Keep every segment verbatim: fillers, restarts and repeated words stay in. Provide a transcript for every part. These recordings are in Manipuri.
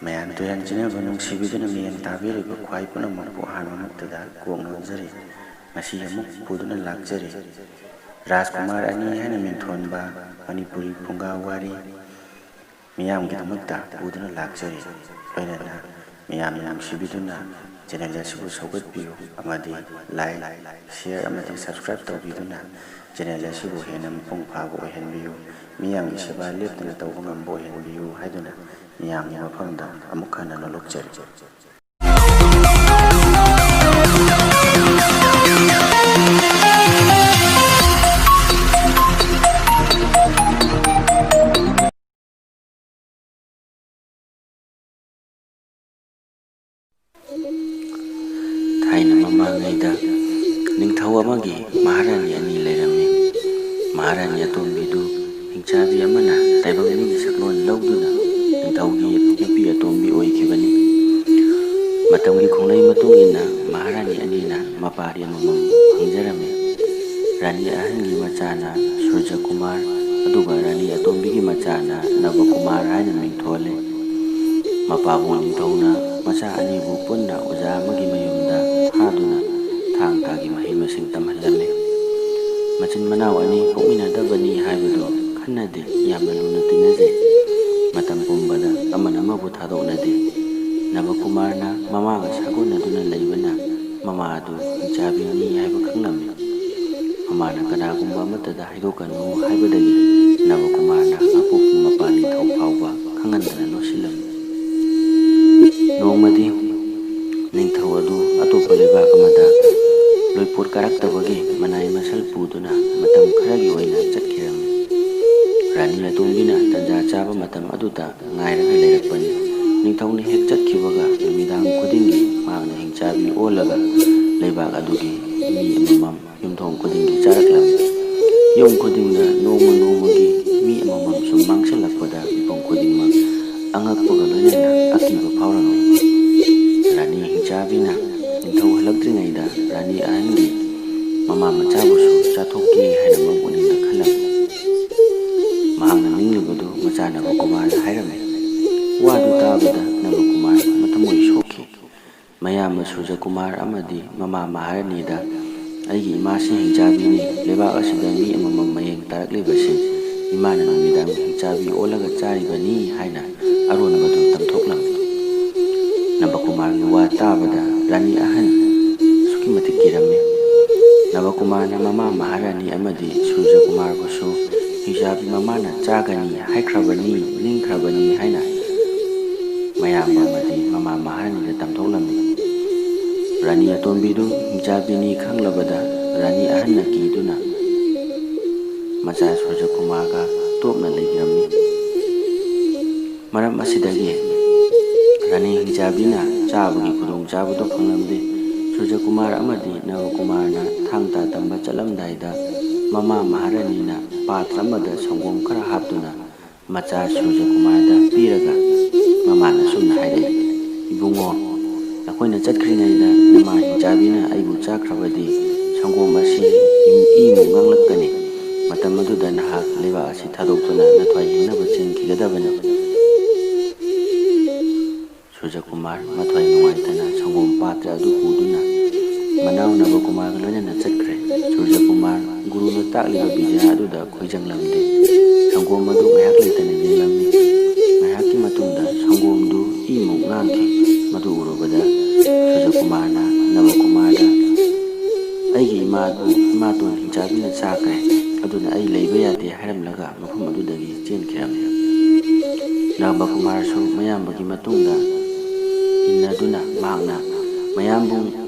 ꯃꯌꯥꯝ ꯇꯣꯏꯔꯥꯡ ꯆꯤꯟꯅꯕ ꯅꯨꯡꯁꯤꯕꯤꯗꯨꯅ ꯃꯤꯠꯌꯦꯡ ꯇꯥꯕꯤꯔꯤꯕ ꯈ꯭ꯋꯥꯏ ꯄꯨꯝꯅꯃꯛꯄꯨ ꯑꯍꯥꯟꯕꯃꯛꯇꯗ ꯀꯣꯛ ꯅꯣꯟꯖꯔꯤ꯫ ꯉꯁꯤ ꯑꯃꯨꯛ ꯄꯨꯗꯨꯅ ꯂꯥꯛꯆꯔꯤ꯫ ꯔꯥꯖꯀꯨꯃꯥꯔ ꯑꯅꯤ ꯍꯥꯏꯅ ꯃꯤꯡꯊꯣꯟꯕ ꯃꯅꯤꯄꯨꯔꯤ ꯐꯨꯡꯒꯥ ꯋꯥꯔꯤ ꯃꯤꯌꯥꯝꯒꯤꯗꯃꯛꯇ ꯄꯨꯗꯨꯅ ꯂꯥꯛꯆꯔꯤ꯫ ꯂꯣꯏꯅꯅ ꯃꯤꯌꯥꯝꯅ ꯅꯨꯡꯁꯤꯕꯤꯗꯨꯅ channel ꯑꯁꯤꯕꯨ ꯁꯧꯒꯠꯄꯤꯌꯨ ꯑꯃꯗꯤ like, share ꯑꯃꯗꯤ subscribe ꯇꯧꯕꯤꯗꯨꯅ channel ꯑꯁꯤꯕꯨ ꯍꯦꯟꯅ ꯃꯄꯨꯡ ꯐꯥꯕ ꯑꯣꯏꯍꯟꯕꯤꯌꯨ꯫ ꯃꯤꯌꯥꯝꯒꯤ ꯁꯦꯕꯥ ꯂꯦꯞꯇꯅ ꯇꯧꯕ ꯉꯝꯕ ꯑꯣꯏꯍꯟꯕꯤꯌꯨ ꯍꯥꯏꯗꯨꯅ ꯃꯤꯌꯥꯝꯒꯤ ꯃꯐꯝꯗ ꯑꯃꯨꯛ ꯍꯟꯅ ꯅꯣꯂꯨꯛꯆꯔꯤ꯫ ꯊꯥꯏꯅ ꯃꯃꯥꯡꯉꯩꯗ ꯅꯤꯡꯊꯧ ꯑꯃꯒꯤ ꯃꯍꯥꯔꯥꯅꯤ ꯑꯅꯤ ꯂꯩꯔꯝꯃꯤ꯫ ꯃꯍꯥꯔꯥꯅꯤ ꯑꯇꯣꯝꯕꯤꯗꯨ ꯍꯤꯡꯆꯥꯕꯤ ꯑꯃꯅ ꯇꯥꯏꯕꯪ ꯃꯤꯒꯤ ꯁꯛꯂꯣꯟ ꯂꯧꯗꯨꯅ ꯅꯤꯡꯊꯧꯒꯤ ꯅꯨꯄꯤ ꯑꯇꯣꯝꯕꯤ ꯑꯣꯏꯈꯤꯕꯅꯤ꯫ ꯃꯇꯝꯒꯤ ꯈꯣꯡꯂꯩ ꯃꯇꯨꯡ ꯏꯟꯅ ꯃꯍꯥꯔꯥꯅꯤ ꯑꯅꯤꯅ ꯃꯄꯥꯗꯤ ꯑꯃꯃꯝ ꯐꯪꯖꯔꯝꯃꯤ꯫ ꯔꯥꯅꯤ ꯑꯍꯟꯒꯤ ꯃꯆꯥꯅ ꯁꯨꯔꯖꯀꯨꯃꯥꯔ, ꯑꯗꯨꯒ ꯔꯥꯅꯤ ꯑꯇꯣꯝꯕꯤꯒꯤ ꯃꯆꯥꯅ ꯅꯕꯀꯨꯃꯥꯔ ꯍꯥꯏꯅ ꯃꯤꯡ ꯊꯣꯜꯂꯤ꯫ ꯃꯄꯥꯕꯨꯡ ꯅꯤꯡꯊꯧꯅ ꯃꯆꯥ ꯑꯅꯤꯕꯨ ꯄꯨꯟꯅ ꯑꯣꯖꯥ ꯑꯃꯒꯤ ꯃꯌꯨꯝꯗ ꯊꯥꯗꯨꯅ ꯊꯥꯡ ꯇꯥꯒꯤ ꯃꯍꯩ ꯃꯁꯤꯡ ꯇꯝꯍꯜꯂꯝꯃꯤ꯫ ꯃꯆꯤꯟ ꯃꯅꯥꯎ ꯑꯅꯤ ꯄꯣꯛꯃꯤꯟꯅꯗꯕꯅꯤ ꯍꯥꯏꯕꯗꯨ ꯈꯟꯅꯗꯦ, ꯌꯥꯝꯅ ꯂꯨꯅ ꯇꯤꯟꯅꯖꯩ꯫ ꯃꯇꯝ ꯄꯨꯝꯕꯗ ꯑꯃꯅ ꯑꯃꯕꯨ ꯊꯥꯗꯣꯛꯅꯗꯦ꯫ ꯅꯕꯀꯨꯃꯥꯔꯅ ꯃꯃꯥꯒ ꯁꯥꯒꯣꯟꯅꯗꯨꯅ ꯂꯩꯕꯅ ꯃꯃꯥ ꯑꯗꯨ ꯍꯤꯡꯆꯥꯕꯤꯅꯤ ꯍꯥꯏꯕ ꯈꯪꯂꯝꯃꯤ꯫ ꯃꯃꯥꯅ ꯀꯅꯥꯒꯨꯝꯕ ꯑꯃꯠꯇꯗ ꯍꯥꯏꯗꯣꯛꯀꯅꯨ ꯍꯥꯏꯕꯗꯒꯤ ꯅꯕꯀꯨꯃꯥꯔꯅ ꯑꯄꯣꯛꯄ ꯃꯄꯥ ꯅꯤꯡꯊꯧ ꯐꯥꯎꯕ ꯈꯪꯍꯟꯗꯅ ꯂꯣꯠꯁꯤꯜꯂꯝꯃꯤ꯫ ꯅꯣꯡꯃꯗꯤ ꯅꯤꯡꯊꯧ ꯑꯗꯨ ꯑꯇꯣꯞꯄ ꯂꯩꯕꯥꯛ ꯑꯃꯗ ꯂꯣꯏꯄꯣꯠ ꯀꯥꯔꯛꯇꯕꯒꯤ ꯃꯅꯥꯏ ꯃꯁꯜ ꯄꯨꯗꯨꯅ ꯃꯇꯝ ꯈꯔꯒꯤ ꯑꯣꯏꯅ ꯆꯠꯈꯤꯔꯝꯃꯤ꯫ ꯔꯥꯅꯤ ꯑꯇꯣꯝꯕꯤꯅ ꯇꯟꯖꯥ ꯆꯥꯕ ꯃꯇꯝ ꯑꯗꯨꯗ ꯉꯥꯏꯔꯒ ꯂꯩꯔꯛꯄꯅꯤ꯫ ꯅꯤꯡꯊꯧꯅ ꯍꯦꯛ ꯆꯠꯈꯤꯕꯒ ꯅꯨꯃꯤꯗꯥꯡ ꯈꯨꯗꯤꯡꯒꯤ ꯃꯍꯥꯛꯅ ꯍꯤꯡꯆꯥꯕꯤ ꯑꯣꯜꯂꯒ ꯂꯩꯕꯥꯛ ꯑꯗꯨꯒꯤ ꯃꯤ ꯑꯃꯃꯝ ꯌꯨꯝꯊꯣꯡ ꯈꯨꯗꯤꯡꯒꯤ ꯆꯥꯔꯛꯂꯝꯃꯤ꯫ ꯌꯨꯝ ꯈꯨꯗꯤꯡꯗ ꯅꯣꯡꯃ ꯅꯣꯡꯃꯒꯤ ꯃꯤ ꯑꯃꯃꯝ ꯁꯨꯝ ꯃꯥꯡꯁꯤꯜꯂꯛꯄꯗ ꯃꯤꯄꯨꯝ ꯈꯨꯗꯤꯡꯃꯛ ꯑꯉꯛꯄꯒ ꯂꯣꯏꯅꯅ ꯑꯀꯤꯕ ꯐꯥꯎꯔꯝꯃꯤ꯫ ꯔꯥꯅꯤ ꯍꯤꯡꯆꯥꯕꯤꯅ ꯅꯤꯡꯊꯧ ꯍꯜꯂꯛꯇ꯭ꯔꯤꯉꯩꯗ ꯔꯥꯅꯤ ꯑꯍꯟꯒꯤ ꯃꯃꯥ ꯃꯆꯥꯕꯨꯁꯨ ꯆꯥꯊꯣꯛꯀꯦ ꯍꯥꯏꯅ ꯃꯄꯨꯛꯅꯤꯡꯗ ꯈꯜꯂꯝꯃꯤ꯫ ꯃꯍꯥꯛꯅ ꯅꯤꯡꯂꯤꯕꯗꯨ ꯃꯆꯥ ꯅꯕꯀꯨꯃꯥꯔꯗ ꯍꯥꯏꯔꯝꯃꯤ꯫ ꯋꯥꯗꯨ ꯇꯥꯕꯗ ꯅꯕꯀꯨꯃꯥꯔ ꯃꯊꯃꯣꯏ ꯁꯣꯛꯈꯤ꯫ ꯃꯌꯥꯝꯕ ꯁꯨꯔꯖꯀꯨꯃꯥꯔ ꯑꯃꯗꯤ ꯃꯃꯥ ꯃꯍꯥꯔꯥꯅꯤꯗ, "ꯑꯩꯒꯤ ꯏꯃꯥꯁꯤ ꯍꯤꯡꯆꯥꯕꯤꯅꯤ, ꯂꯩꯕꯥꯛ ꯑꯁꯤꯗ ꯃꯤ ꯑꯃꯃꯝ ꯃꯌꯦꯡ ꯇꯥꯔꯛꯂꯤꯕꯁꯤ ꯏꯃꯥꯅ ꯅꯨꯃꯤꯗꯥꯡ ꯍꯤꯡꯆꯥꯕꯤ ꯑꯣꯜꯂꯒ ꯆꯥꯔꯤꯕꯅꯤ" ꯍꯥꯏꯅ ꯑꯔꯣꯟꯕꯗꯨ ꯇꯝꯊꯣꯛꯂꯝꯃꯤ꯫ ꯅꯕꯀꯨꯃꯥꯔꯒꯤ ꯋꯥ ꯇꯥꯕꯗ ꯔꯥꯅꯤ ꯑꯍꯟ ꯑꯁꯨꯛꯀꯤ ꯃꯇꯤꯛ ꯀꯤꯔꯝꯃꯤ꯫ ꯅꯕꯀꯨꯃꯥꯔꯅ ꯃꯃꯥ ꯃꯍꯥꯔꯥꯅꯤ ꯑꯃꯗꯤ ꯁꯨꯔꯖꯀꯨꯃꯥꯔꯕꯨꯁꯨ ꯍꯤꯡꯆꯥꯕꯤ ꯃꯃꯥꯅ ꯆꯥꯒꯅꯤ ꯍꯥꯏꯈ꯭ꯔꯕꯅꯤ, ꯅꯤꯡꯈ꯭ꯔꯕꯅꯤ ꯍꯥꯏꯅ ꯃꯌꯥꯝꯕ ꯑꯃꯗꯤ ꯃꯃꯥ ꯃꯍꯥꯔꯥꯅꯤꯗ ꯇꯝꯊꯣꯛꯂꯝꯃꯤ꯫ ꯔꯥꯅꯤ ꯑꯇꯣꯝꯕꯤꯗꯨ ꯍꯤꯡꯆꯥꯕꯤꯅꯤ ꯈꯪꯂꯕꯗ ꯔꯥꯅꯤ ꯑꯍꯟꯅ ꯀꯤꯗꯨꯅ ꯃꯆꯥ ꯁꯨꯔꯖꯀꯨꯃꯥꯔꯒ ꯇꯣꯞꯅ ꯂꯩꯈ꯭ꯔꯝꯃꯤ꯫ ꯃꯔꯝ ꯑꯁꯤꯗꯒꯤ ꯔꯥꯅꯤ ꯍꯤꯡꯆꯥꯕꯤꯅ ꯆꯥꯕꯒꯤ ꯈꯨꯗꯣꯡꯆꯥꯕꯗꯨ ꯐꯪꯂꯝꯗꯦ꯫ ꯁꯨꯔꯖꯀꯨꯃꯥꯔ ꯑꯃꯗꯤ ꯅꯕꯀꯨꯃꯥꯔꯅ ꯊꯥꯡ ꯇꯥ ꯇꯝꯕ ꯆꯠꯂꯝꯗꯥꯏꯗ ꯃꯃꯥ ꯃꯍꯥꯔꯥꯅꯤꯅ ꯄꯥꯇ꯭ꯔ ꯑꯃꯗ ꯁꯪꯒꯣꯝ ꯈꯔ ꯍꯥꯞꯇꯨꯅ ꯃꯆꯥ ꯁꯨꯔꯖꯀꯨꯃꯥꯔꯗ ꯄꯤꯔꯒ ꯃꯃꯥꯅ ꯑꯁꯨꯝꯅ ꯍꯥꯏꯔꯛꯏ, "ꯏꯕꯨꯡꯉꯣ, ꯅꯈꯣꯏꯅ ꯆꯠꯈ꯭ꯔꯤꯉꯩꯗ ꯅꯃꯥ ꯍꯤꯡꯆꯥꯕꯤꯅ ꯑꯩꯕꯨ ꯆꯥꯈ꯭ꯔꯕꯗꯤ ꯁꯪꯒꯣꯝ ꯑꯁꯤ ꯏꯃꯨꯡ ꯉꯥꯡꯂꯛꯀꯅꯤ꯫ ꯃꯇꯝ ꯑꯗꯨꯗ ꯅꯍꯥꯛ ꯂꯩꯕꯥꯛ ꯑꯁꯤ ꯊꯥꯗꯣꯛꯇꯨꯅ ꯅꯊ꯭ꯋꯥꯏ ꯍꯤꯡꯅꯕ ꯆꯦꯟꯈꯤꯒꯗꯕꯅꯤ"꯫ ꯁꯨꯔꯖꯀꯨꯃꯥꯔ ꯃꯊ꯭ꯋꯥꯏ ꯅꯨꯡꯉꯥꯏꯇꯅ ꯁꯪꯒꯣꯝ ꯄꯥꯇ꯭ꯔ ꯑꯗꯨ ꯄꯨꯗꯨꯅ ꯃꯅꯥꯎ ꯅꯕꯀꯨꯃꯥꯔꯒ ꯂꯣꯏꯅꯅ ꯆꯠꯈ꯭ꯔꯦ꯫ ꯁꯨꯔꯖꯀꯨꯃꯥꯔ ꯒꯨꯔꯨꯅ ꯇꯥꯛꯂꯤꯕ ꯕꯤꯗ꯭ꯌꯥ ꯑꯗꯨꯗ ꯈꯣꯏꯖꯪꯂꯝꯗꯦ꯫ ꯁꯪꯒꯣꯝ ꯑꯗꯨ ꯉꯥꯏꯍꯥꯛ ꯂꯩꯇꯅ ꯌꯦꯡꯂꯝꯃꯤ꯫ ꯉꯥꯏꯍꯥꯛꯀꯤ ꯃꯇꯨꯡꯗ ꯁꯪꯒꯣꯝꯗꯨ ꯏꯃꯨꯛ ꯉꯥꯡꯈꯤ꯫ ꯃꯗꯨ ꯎꯔꯨꯕꯗ ꯁꯨꯔꯖꯀꯨꯃꯥꯔꯅ ꯅꯕꯀꯨꯃꯥꯔꯗ, "ꯑꯩꯒꯤ ꯏꯃꯥꯗꯨ ꯏꯃꯥꯇꯣꯟ ꯍꯤꯡꯆꯥꯕꯤꯅ ꯆꯥꯈ꯭ꯔꯦ, ꯑꯗꯨꯅ ꯑꯩ ꯂꯩꯕ ꯌꯥꯗꯦ" ꯍꯥꯏꯔꯝꯂꯒ ꯃꯐꯝ ꯑꯗꯨꯗꯒꯤ ꯆꯦꯟꯈꯤꯔꯝꯃꯤ꯫ ꯅꯕꯀꯨꯃꯥꯔꯁꯨ ꯃꯌꯥꯝꯕꯒꯤ ꯃꯇꯨꯡꯗ ꯏꯟꯅꯗꯨꯅ ꯃꯍꯥꯛꯅ ꯃꯌꯥꯝꯕꯨ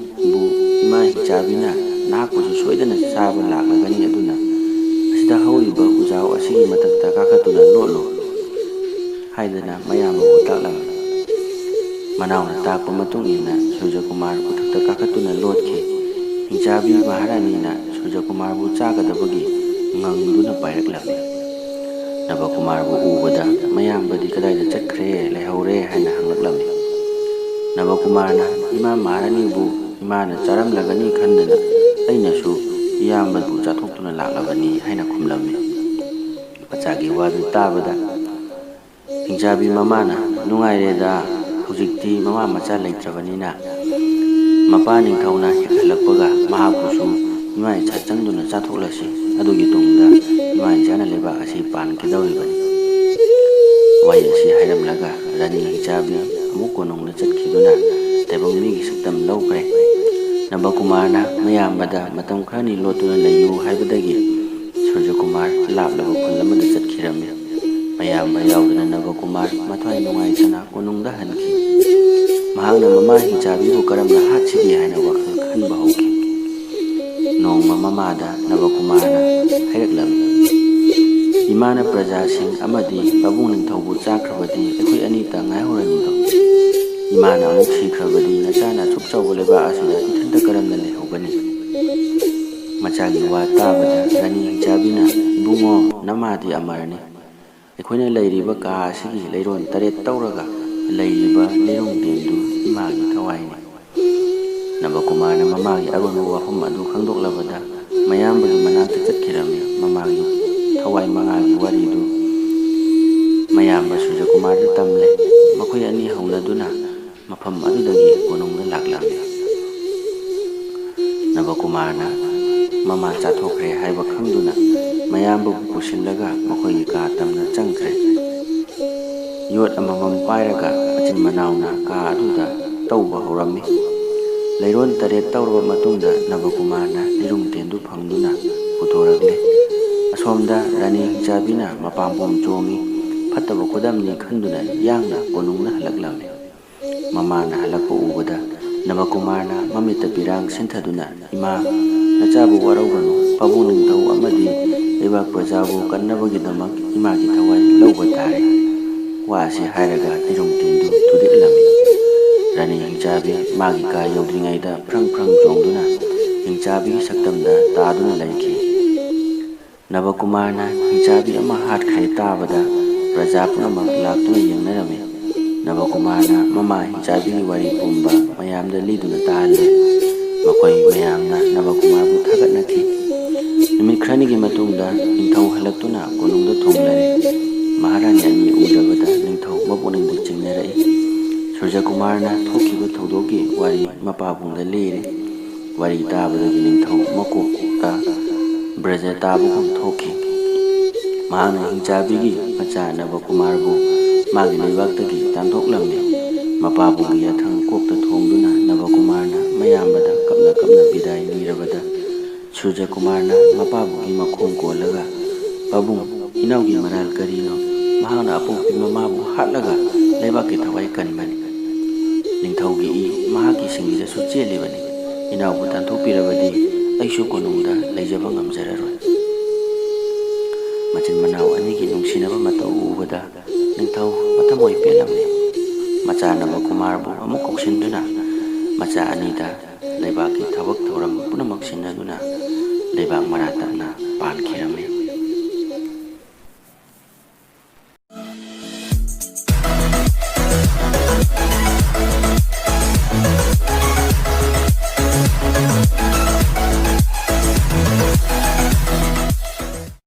ꯕꯨ, "ꯏꯃꯥ ꯍꯤꯡꯆꯥꯕꯤꯅ ꯅꯍꯥꯛꯄꯨꯁꯨ ꯁꯣꯏꯗꯅ ꯆꯥꯕ ꯂꯥꯛꯂꯒꯅꯤ, ꯑꯗꯨꯅ ꯑꯁꯤꯗ ꯍꯧꯔꯤꯕ ꯎꯖꯥꯎ ꯑꯁꯤꯒꯤ ꯃꯊꯛꯇ ꯀꯥꯈꯠꯇꯨꯅ ꯂꯣꯠꯂꯨ" ꯍꯥꯏꯗꯅ ꯃꯌꯥꯝꯕꯕꯨ ꯇꯥꯛꯂꯝꯃꯤ꯫ ꯃꯅꯥꯎꯅ ꯇꯥꯛꯄ ꯃꯇꯨꯡ ꯏꯟꯅ ꯁꯨꯔꯖꯀꯨꯃꯥꯔ ꯎꯊꯛꯇ ꯀꯥꯈꯠꯇꯨꯅ ꯂꯣꯠꯈꯤ꯫ ꯍꯤꯡꯆꯥꯕꯤ ꯃꯍꯥꯔꯥꯅꯤꯅ ꯁꯨꯔꯖꯀꯨꯃꯥꯔꯕꯨ ꯆꯥꯒꯗꯕꯒꯤ ꯉꯪꯗꯨꯅ ꯄꯥꯏꯔꯛꯂꯝꯃꯤ꯫ ꯅꯕꯀꯨꯃꯥꯔꯕꯨ ꯎꯕꯗ ꯃꯌꯥꯝꯕꯗꯤ ꯀꯗꯥꯏꯗ ꯆꯠꯈ꯭ꯔꯦ, ꯂꯩꯍꯧꯔꯦ ꯍꯥꯏꯅ ꯍꯪꯂꯛꯂꯝꯃꯤ꯫ ꯅꯕꯀꯨꯃꯥꯔꯅ ꯏꯃꯥ ꯃꯍꯥꯔꯥꯅꯤꯕꯨ ꯏꯃꯥꯅ ꯆꯥꯔꯝꯂꯒꯅꯤ ꯈꯟꯗꯅ ꯑꯩꯅꯁꯨ ꯏꯌꯥꯝꯕꯕꯨ ꯆꯥꯊꯣꯛꯇꯨꯅ ꯂꯥꯛꯂꯕꯅꯤ ꯍꯥꯏꯅ ꯈꯨꯝꯂꯝꯃꯤ꯫ ꯃꯆꯥꯒꯤ ꯋꯥꯗꯨ ꯇꯥꯕꯗ ꯍꯤꯡꯆꯥꯕꯤ ꯃꯃꯥꯅ, "ꯅꯨꯡꯉꯥꯏꯔꯦꯗ, ꯍꯧꯖꯤꯛꯇꯤ ꯃꯃꯥ ꯃꯆꯥ ꯂꯩꯇ꯭ꯔꯕꯅꯤꯅ꯫ ꯃꯄꯥ ꯅꯤꯡꯊꯧꯅ ꯍꯦꯛ ꯍꯜꯂꯛꯄꯒ ꯃꯍꯥꯛꯄꯨꯁꯨ ꯏꯃꯥ ꯏꯆꯥ ꯆꯪꯗꯨꯅ ꯆꯥꯊꯣꯛꯂꯁꯤ꯫ ꯑꯗꯨꯒꯤ ꯇꯨꯡꯗ ꯏꯃꯥ ꯏꯆꯥꯅ ꯂꯩꯕꯥꯛ ꯑꯁꯤ ꯄꯥꯟꯒꯗꯧꯔꯤꯕꯅꯤ"꯫ ꯋꯥꯍꯩ ꯑꯁꯤ ꯍꯥꯏꯔꯝꯂꯒ ꯔꯥꯅꯤ ꯍꯤꯡꯆꯥꯕꯤ ꯑꯃꯨꯛ ꯀꯣꯅꯨꯡꯗ ꯆꯠꯈꯤꯗꯨꯅ ꯇꯥꯏꯕꯪ ꯃꯤꯒꯤ ꯁꯛꯇꯝ ꯂꯧꯈ꯭ꯔꯦ꯫ ꯅꯕꯀꯨꯃꯥꯔꯅ ꯃꯌꯥꯝꯕꯗ ꯃꯇꯝ ꯈꯔꯅꯤ ꯂꯣꯠꯇꯨꯅ ꯂꯩꯌꯨ ꯍꯥꯏꯕꯗꯒꯤ ꯁꯨꯔꯖꯀꯨꯃꯥꯔ ꯂꯥꯞꯂꯕ ꯈꯨꯜ ꯑꯃꯗ ꯆꯠꯈꯤꯔꯝꯃꯤ꯫ ꯃꯌꯥꯝꯕ ꯌꯥꯎꯗꯅ ꯅꯕꯀꯨꯃꯥꯔ ꯃꯊ꯭ꯋꯥꯏ ꯅꯨꯡꯉꯥꯏꯇꯅ ꯀꯣꯅꯨꯡꯗ ꯍꯟꯈꯤ꯫ ꯃꯍꯥꯛꯅ ꯃꯃꯥ ꯍꯤꯡꯆꯥꯕꯤꯕꯨ ꯀꯔꯝꯅ ꯍꯥꯠꯁꯤꯒꯦ ꯍꯥꯏꯅ ꯋꯥꯈꯜ ꯈꯟꯕ ꯍꯧꯈꯤ꯫ ꯅꯣꯡꯃ ꯃꯃꯥꯗ ꯅꯕꯀꯨꯃꯥꯔꯅ ꯍꯥꯏꯔꯛꯂꯝꯃꯤ, "ꯏꯃꯥꯅ ꯄ꯭ꯔꯖꯥꯁꯤꯡ ꯑꯃꯗꯤ ꯄꯥꯕꯨꯡ ꯅꯤꯡꯊꯧꯕꯨ ꯆꯥꯈ꯭ꯔꯕꯗꯤ ꯑꯩꯈꯣꯏ ꯑꯅꯤꯇ ꯉꯥꯏꯍꯧꯔꯅꯤꯗꯣ꯫ ꯏꯃꯥꯅ ꯑꯃꯨꯛ ꯁꯤꯈ꯭ꯔꯕꯗꯤ ꯅꯆꯥꯅ ꯑꯁꯨꯛ ꯆꯥꯎꯕ ꯂꯩꯕꯥꯛ ꯑꯁꯤꯗ ꯏꯊꯟꯇ ꯀꯔꯝꯅ ꯂꯩꯍꯧꯒꯅꯤ?" ꯃꯆꯥꯒꯤ ꯋꯥ ꯇꯥꯕꯗ ꯔꯥꯅꯤ ꯍꯤꯡꯆꯥꯕꯤꯅ, "ꯏꯕꯨꯡꯉꯣ, ꯅꯃꯥꯗꯤ ꯑꯃꯔꯅꯤ꯫ ꯑꯩꯈꯣꯏꯅ ꯂꯩꯔꯤꯕ ꯀꯥ ꯑꯁꯤꯒꯤ ꯂꯩꯔꯣꯟ ꯇꯔꯦꯠ ꯇꯧꯔꯒ ꯂꯩꯔꯤꯕ ꯂꯤꯔꯨꯡ ꯇꯦꯟꯗꯨ ꯏꯃꯥꯒꯤ ꯊꯋꯥꯏꯅꯤ"꯫ ꯅꯕꯀꯨꯃꯥꯔꯅ ꯃꯃꯥꯒꯤ ꯑꯔꯣꯟꯕ ꯋꯥꯐꯝ ꯑꯗꯨ ꯈꯪꯗꯣꯛꯂꯕꯗ ꯃꯌꯥꯝꯕꯒꯤ ꯃꯅꯥꯛꯇ ꯆꯠꯈꯤꯔꯝꯃꯤ꯫ ꯃꯃꯥꯒꯤ ꯊꯋꯥꯏ ꯃꯉꯥꯒꯤ ꯋꯥꯔꯤꯗꯨ ꯃꯌꯥꯝꯕ ꯁꯨꯔꯖꯀꯨꯃꯥꯔꯗ ꯇꯝꯂꯦ꯫ ꯃꯈꯣꯏ ꯑꯅꯤ ꯍꯧꯅꯗꯨꯅ ꯃꯐꯝ ꯑꯗꯨꯗꯒꯤ ꯀꯣꯅꯨꯡꯗ ꯂꯥꯛꯂꯝꯃꯤ꯫ ꯅꯕꯀꯨꯃꯥꯔꯅ ꯃꯃꯥ ꯆꯥꯊꯣꯛꯈ꯭ꯔꯦ ꯍꯥꯏꯕ ꯈꯪꯗꯨꯅ ꯃꯌꯥꯝꯕꯕꯨ ꯄꯨꯁꯤꯜꯂꯒ ꯃꯈꯣꯏꯒꯤ ꯀꯥ ꯇꯝꯅ ꯆꯪꯈ꯭ꯔꯦ꯫ ꯌꯣꯠ ꯑꯃꯃꯝ ꯄꯥꯏꯔꯒ ꯃꯆꯤꯟ ꯃꯅꯥꯎꯅ ꯀꯥ ꯑꯗꯨꯗ ꯇꯧꯕ ꯍꯧꯔꯝꯃꯤ꯫ ꯂꯩꯔꯣꯟ ꯇꯔꯦꯠ ꯇꯧꯔꯕ ꯃꯇꯨꯡꯗ ꯅꯕꯀꯨꯃꯥꯔꯅ ꯂꯤꯔꯨꯡ ꯇꯦꯟꯗꯨ ꯐꯪꯗꯨꯅ ꯄꯨꯊꯣꯔꯛꯂꯦ꯫ ꯑꯁꯣꯝꯗ ꯔꯥꯅꯤ ꯍꯤꯡꯆꯥꯕꯤꯅ ꯃꯄꯥꯝꯕꯣꯝ ꯆꯣꯡꯉꯤ꯫ ꯐꯠꯇꯕ ꯈꯨꯗꯝꯅꯤ ꯈꯟꯗꯨꯅ ꯌꯥꯡꯅ ꯀꯣꯅꯨꯡꯗ ꯍꯜꯂꯛꯂꯝꯃꯤ꯫ ꯃꯃꯥꯅ ꯍꯜꯂꯛꯄ ꯎꯕꯗ ꯅꯕꯀꯨꯃꯥꯔꯅ ꯃꯃꯤꯠꯇ ꯄꯤꯔꯥꯡ ꯁꯤꯟꯊꯗꯨꯅ, "ꯏꯃꯥ, ꯅꯆꯥꯕꯨ ꯋꯥꯔꯧꯒꯅꯨ꯫ ꯄꯥꯕꯨꯡ ꯅꯤꯡꯊꯧ ꯑꯃꯗꯤ ꯂꯩꯕꯥꯛ ꯄ꯭ꯔꯖꯥꯕꯨ ꯀꯟꯅꯕꯒꯤꯗꯃꯛ ꯏꯃꯥꯒꯤ ꯊꯋꯥꯏ ꯂꯧꯕ ꯇꯥꯔꯦ"꯫ ꯋꯥ ꯑꯁꯤ ꯍꯥꯏꯔꯒ ꯂꯤꯔꯨꯡ ꯇꯦꯟꯗꯨ ꯊꯨꯗꯦꯛꯂꯝꯃꯤ꯫ ꯔꯥꯅꯤ ꯍꯤꯡꯆꯥꯕꯤ ꯃꯥꯒꯤ ꯀꯥ ꯌꯧꯗ꯭ꯔꯤꯉꯩꯗ ꯐ꯭ꯔꯪ ꯐ꯭ꯔꯪ ꯆꯣꯡꯗꯨꯅ ꯍꯤꯡꯆꯥꯕꯤꯒꯤ ꯁꯛꯇꯝꯗ ꯇꯥꯗꯨꯅ ꯂꯩꯈꯤ꯫ ꯅꯕꯀꯨꯃꯥꯔꯅ ꯍꯤꯡꯆꯥꯕꯤ ꯑꯃ ꯍꯥꯠꯈ꯭ꯔꯦ ꯇꯥꯕꯗ ꯄ꯭ꯔꯖꯥ ꯄꯨꯝꯅꯃꯛ ꯂꯥꯛꯇꯨꯅ ꯌꯦꯡꯅꯔꯝꯃꯤ꯫ ꯅꯕꯀꯨꯃꯥꯔꯅ ꯃꯃꯥ ꯍꯤꯡꯆꯥꯕꯤꯒꯤ ꯋꯥꯔꯤ ꯄꯨꯝꯕ ꯃꯌꯥꯝꯗ ꯂꯤꯗꯨꯅ ꯇꯥꯍꯜꯂꯤ꯫ ꯃꯈꯣꯏ ꯃꯌꯥꯝꯅ ꯅꯕꯀꯨꯃꯥꯔꯕꯨ ꯊꯥꯒꯠꯅꯈꯤ꯫ ꯅꯨꯃꯤꯠ ꯈꯔꯅꯤꯒꯤ ꯃꯇꯨꯡꯗ ꯅꯤꯡꯊꯧ ꯍꯜꯂꯛꯇꯨꯅ ꯀꯣꯅꯨꯡꯗ ꯊꯨꯡꯂꯔꯦ꯫ ꯃꯍꯥꯔꯥꯅꯤ ꯑꯅꯤ ꯎꯅꯕꯗ ꯁꯨꯔꯖꯀꯨꯃꯥꯔꯅ ꯊꯣꯛꯈꯤꯕ ꯊꯧꯗꯣꯛꯀꯤ ꯋꯥꯔꯤ ꯃꯄꯥꯕꯨꯡꯗ ꯂꯤꯔꯦ꯫ ꯋꯥꯔꯤ ꯇꯥꯕꯗꯒꯤ ꯅꯤꯡꯊꯧ ꯃꯀꯣꯛꯇ ꯕ꯭ꯔꯖ ꯇꯥꯕꯒꯨꯝ ꯊꯣꯛꯈꯤ꯫ ꯃꯍꯥꯛꯅ ꯍꯤꯡꯆꯥꯕꯤꯒꯤ ꯃꯆꯥ ꯅꯕꯀꯨꯃꯥꯔꯕꯨ ꯃꯥꯒꯤ ꯂꯩꯕꯥꯛꯇꯒꯤ ꯇꯥꯟꯊꯣꯛꯂꯝꯃꯤ꯫ ꯃꯄꯥꯕꯨꯡꯒꯤ ꯌꯥꯊꯪ ꯀꯣꯛꯇ ꯊꯣꯡꯗꯨꯅ ꯅꯕꯀꯨꯃꯥꯔꯅ ꯃꯌꯥꯝꯕꯗ ꯀꯞꯅ ꯀꯞꯅ ꯕꯤꯗꯥꯏ ꯅꯤꯔꯕꯗ ꯁꯨꯔꯖꯀꯨꯃꯥꯔꯅ ꯃꯄꯥꯕꯨꯡꯒꯤ ꯃꯈꯣꯡ ꯀꯣꯜꯂꯒ, "ꯄꯥꯕꯨꯡ, ꯏꯅꯥꯎꯒꯤ ꯃꯔꯥꯜ ꯀꯔꯤꯅꯣ? ꯃꯍꯥꯛꯅ ꯑꯄꯣꯛꯄꯤ ꯃꯃꯥꯕꯨ ꯍꯥꯠꯂꯒ ꯂꯩꯕꯥꯛꯀꯤ ꯊꯋꯥꯏ ꯀꯟꯕꯅꯤ꯫ ꯅꯤꯡꯊꯧꯒꯤ ꯏ ꯃꯍꯥꯛꯀꯤ ꯁꯤꯡꯂꯤꯗꯁꯨ ꯆꯦꯜꯂꯤꯕꯅꯤ꯫ ꯏꯅꯥꯎꯕꯨ ꯇꯥꯟꯊꯣꯛꯄꯤꯔꯕꯗꯤ ꯑꯩꯁꯨ ꯀꯣꯅꯨꯡꯗ ꯂꯩꯖꯕ ꯉꯝꯖꯔꯔꯣꯏ꯫" ꯃꯆꯤꯟ ꯃꯅꯥꯎ ꯑꯅꯤꯒꯤ ꯅꯨꯡꯁꯤꯅꯕ ꯃꯇꯧ ꯎꯕꯗ ꯅꯤꯡꯊꯧ ꯃꯊꯃꯣꯏ ꯄꯦꯜꯂꯝꯃꯤ꯫ ꯃꯆꯥ ꯅꯕꯀꯨꯃꯥꯔꯕꯨ ꯑꯃꯨꯛ ꯀꯧꯁꯤꯟꯗꯨꯅ ꯃꯆꯥ ꯑꯅꯤꯗ ꯂꯩꯕꯥꯛꯀꯤ ꯊꯕꯛ ꯊꯧꯔꯝ ꯄꯨꯝꯅꯃꯛ ꯁꯤꯟꯅꯗꯨꯅ ꯂꯩꯕꯥꯛ ꯃꯔꯥ ꯇꯞꯅ ꯄꯥꯟꯈꯤꯔꯝꯃꯤ꯫